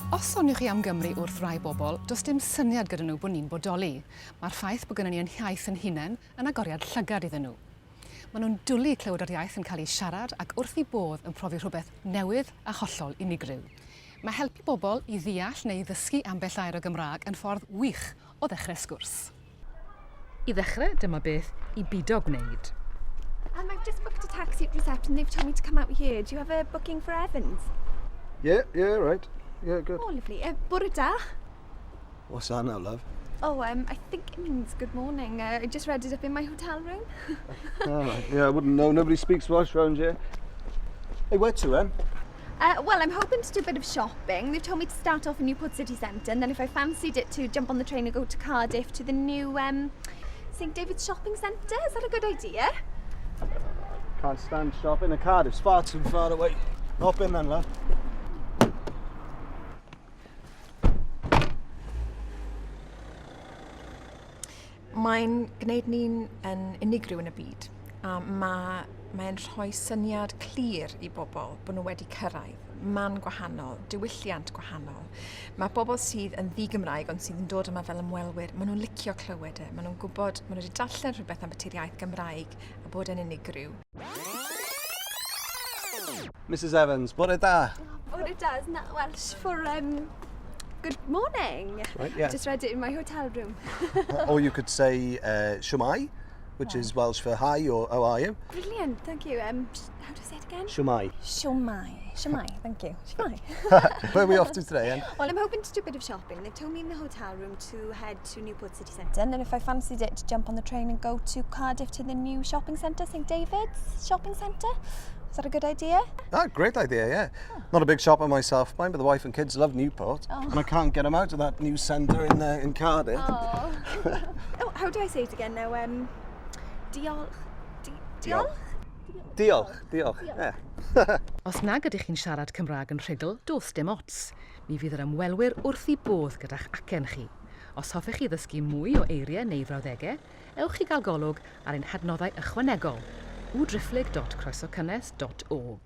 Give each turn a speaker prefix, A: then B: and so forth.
A: Os soniwch chi am Gymru wrth rai bobl, does dim syniad gyda nhw bod ni'n bodoli. Mae'r ffaith bod gynnon ni ein hiaith yn hunain yn agoriad llygad iddyn nhw. Maen nhw'n dwlu clywed yr iaith yn cael ei siarad ac wrth eu bodd yn profi rhywbeth newydd a hollol unigryw. Mae helpu bobl i ddeall neu ddysgu ambell air o Gymraeg yn ffordd wych o ddechrau sgwrs. I ddechrau, dyma beth i bido gwneud.
B: I've just booked a taxi at reception. They've told me to come out here. Do you have a booking for Evans?
C: Yeah, yeah, right. Yeah, good.
B: Oh, lovely. Bore da.
C: What's that now, love?
B: Oh, I think it means good morning. I just read it up in my hotel room.
C: Oh, right. Yeah, I wouldn't know. Nobody speaks Welsh round here. Hey, where to, then?
B: Well, I'm hoping to do a bit of shopping. They've told me to start off in Newport City Centre, and then if I fancied it, to jump on the train and go to Cardiff to the new St David's Shopping Centre. Is that a good idea?
C: Can't stand shopping in Cardiff's far too far away. Hop in then, love.
D: Mae'n gwneud ni'n yn unigryw yn y byd, a mae, mae'n rhoi syniad clir i bobl bod nhw wedi cyrraedd man gwahanol, diwylliant gwahanol. Mae bobl sydd yn ddi-Gymraeg ond sydd yn dod yma fel ymwelwyr, maen nhw'n licio clywed e, maen nhw'n gwybod, maen nhw wedi darllen rhywbeth am beth iaith Gymraeg a bod e'n unigryw.
C: Mrs Evans, bore da.
B: Bore da, isn't that Welsh for good morning?
C: Right, yeah.
B: Just read it in my hotel room.
C: Or you could say shwmae, which is Welsh for hi or how are you.
B: Brilliant, thank you. How do I say it again?
C: Shwmae.
B: Shwmae. Shwmae, thank you. Shwmae.
C: Where are we off to today, then?
B: Well, I'm hoping to do a bit of shopping. They've told me in the hotel room to head to Newport City Centre, and then if I fancied it, to jump on the train and go to Cardiff to the new shopping centre, St David's Shopping Centre. Is that a good idea?
C: Ah, great idea, yeah. Not a big shopper myself, mind, but the wife and kids love Newport.
B: Oh.
C: And I can't get them out of that new centre in Cardiff.
B: Oh. Oh, how do I say it again now? Diolch. Diolch?
C: Diolch, diolch, yeah.
A: Os nag ydych chi'n siarad Cymraeg yn rhugl, does dim ots. Mi fydd yr ymwelwyr wrth eu bodd gyda'ch acen chi. Os hoffech chi ddysgu mwy o eiriau neu frawddegau, ewch i gael golwg ar ein hadnoddau ychwanegol, www.croesocynnes.org.